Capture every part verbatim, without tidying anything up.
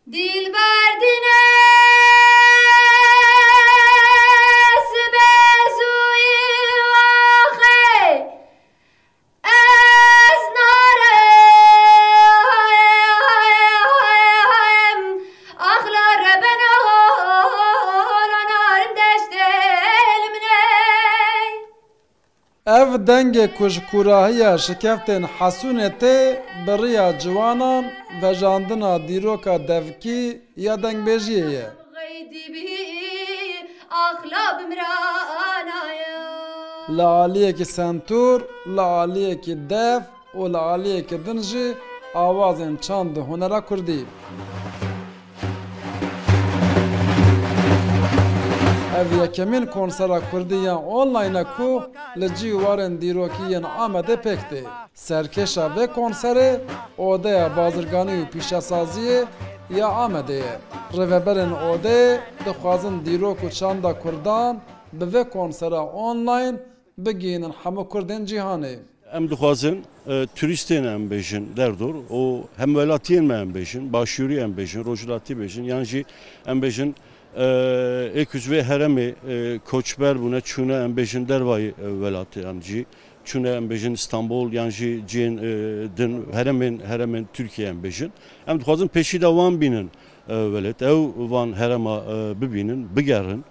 Dilber dine sibê zûyî waxê, ez nare hem axla rebeno lo narin deştê li min ey. Ev dengê ku ji kûrahiya şikeftên Hesûnê tê, bi riya ciwanan vejandina dîroka devkî ya dengbêjiyê ye. Li aliyekî sentûr, li aliyekî def û li aliyekî din jî awazên çand û hunera kurdî. Ev yekemîn konsera kurdî ya online e ku li cî û warên dîrokî yên Amedê pêk tê. Serkêşa vê konserê Odeya Bazirganî û Pîşesaziyê ya Amedê ye. Rêveberên Odeyê dixwazin dîrok û çanda kurdan bi vê konsera online bigihînin hemû kurdên cîhanê. Em dixwazin, e, turîstên em bêjin derdor û hemwelatiyên me em bêjin, başûrî em bêjin, rojhilatî bêjin, yan jî em bêjin, e, ê ku ji vê herêmê, e, koçber bûne, çûne em bêjin dervayî, e, welatê, yan jî çûne em bêjin Stenbol, yan jî cihên, e, din, herêmên, herêmên Tirkiyê em bêjin. Em dixwazin pêşî de wan bînin, e, welêt. Ew van herêma, e, bibînin, bigerin.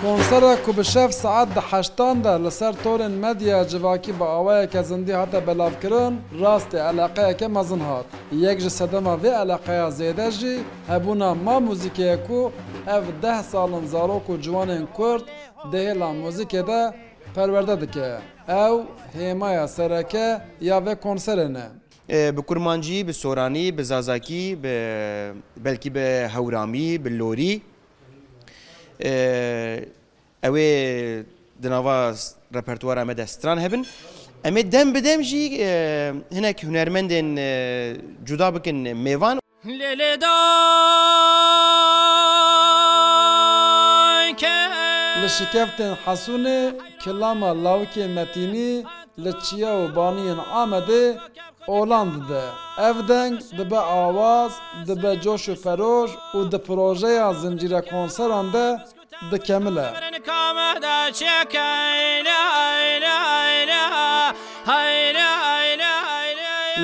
Konsera ku bi şev saet di heştan de li ser torên medya civakî bi awayeke zindî hate belavkirin, rastê eleqeyeke mezin hat. Yek ji sedema vê eleqeya zêde jî hebûna Ma Muzîkê ye ku ev deh sal in zarok û ciwanên Kurd di hêla muzîkê de perwerde dike. Ew hêmaya sereke ya vê konserê ne. E, bi kurmancî, bi soranî, bi zazakî, bi, belkî bi hewramî, bi lorî. E, ew ê di nava s-, repertuara me de stran hebin. Em ê dem bi dem jî, e, hinek hunermendên, e, cuda bikin mêvan. Lê lê dayke. Li şikeftên Hesûnê kilama lawikê Metînî li çiya û baniyên Amedê olan dide. Ev deng dibe awaz, dibe coş û peroj û di projeya zincîre konseran de dikemile.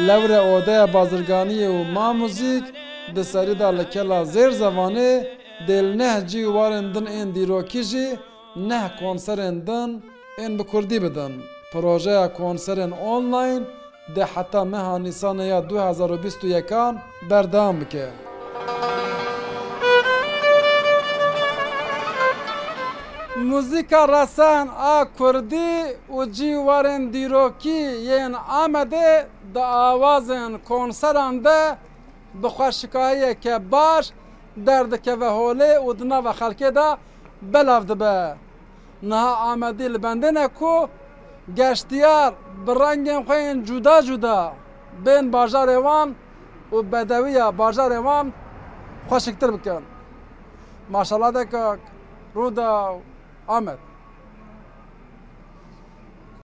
Lewre Odeya Bazirganiyê û Ma Muzîk di serî de li Kela Zêrzevanê dê li neh cî û warên din ên dîrokî jî neh konserên din ên bi kurdî bidin. Projeya konserên online dê heta meha Nîsanê ya du hezar û bîst û yekan berdewam bike. Muzîka resen a kurdî û cî warên dîrokî yên Amedê di awazên konseran de bi xweşikahiyeke baş derdikeve holê û di nava xelkê de belav dibe. Niha Amedî li bendê ne ku geştiyar bi rengên xwe yên cuda cuda bên bajarê wan û bedewiya bajarê wan xweşiktir bikin. Maşallah de kak, Rûdaw, Amed.